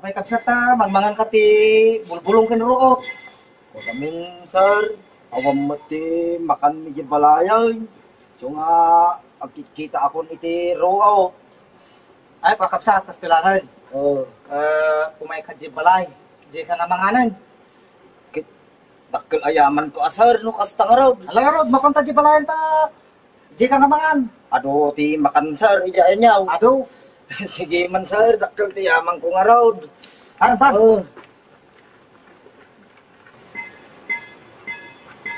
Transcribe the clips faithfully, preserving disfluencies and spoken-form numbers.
Apay, kabsat, ta mangmangan ka ti bulbulong ken ruot? Awamin, sir. Awan met ti makan idiay balayen. Isu nga agkitkitaakon iti ruot. Ay, kakabsat, kastoy laeng. Oo. Eh, umayka idiay balay. Dika nga manganen. Ket dakkel a yamanko a, sir, no kasta ngarud. Ala ngarud, mapanka idiay balayen ta dika nga mangan. Adu ti makan, sir, idiay aniaw. Adu. Sige man, sir, dakkel ti yamanko ngarud. Ano, tan? Oo.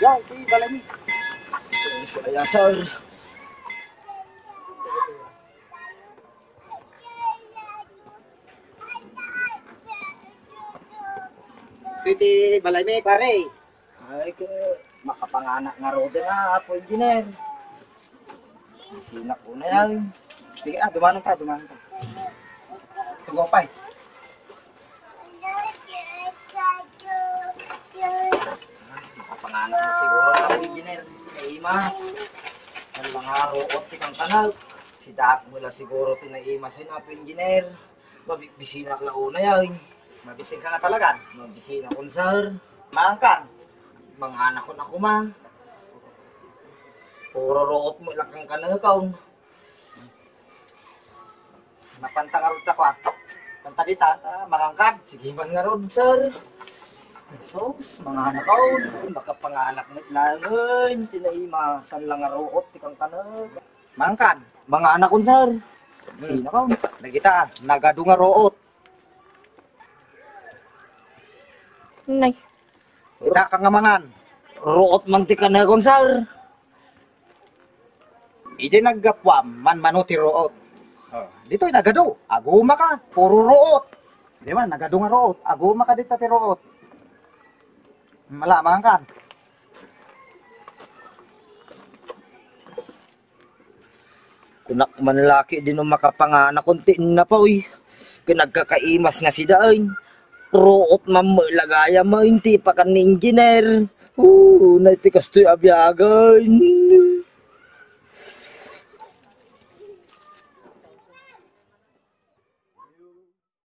Yan, ti balay mi. Ay, sir. Iti balay mi, pare. Ay, ke, makapanganak ngarud nga, Apo Engineer. Bisinak unay. Sige, ah, dumanon ta, dumanon ta. Tugopay. Makapanganak siguro, Apo Engineer. Naimas. Ang mga ruot ti kangkanag. Si Dak mo la siguro ti naimas yun, Apo Engineer. Mabibisinak la unay, ay. Mabisinka nga talaga? Mabisinakon, sir. Maangkan? Manganakon ako, ma. Puro ruot mo la kangkanakon. Napanta ngarud ta, kwa. Panta dita, ah, mangangkan. Sige man ngarud, sir. Sus, manganakon. Makapanganak met laeng. Ti naimasan la nga ruot ti kangkanag. Mangangkan? Manganakon, sir. Hmm. Sino ka? Nakita, nagadu nga ruot. Nay. Ita ka nga mangan. Ruot man ti kanakon, sir. Idiay naggapuam, manmano ti ruot. Oh, ditoy nagadu. Aguma ka, puro ruot. Di ba, nagadu nga ruot. Aguma ka dita ti ruot. Mala, mangan ka. Kunak man laki di no makapanganakon ti inna pa, uy. Ken agkakaimas nga sida, ay. Ruot man met la gayam, ay, ti pakan ni Engineer. Oo, nay ti kastoy a biagen.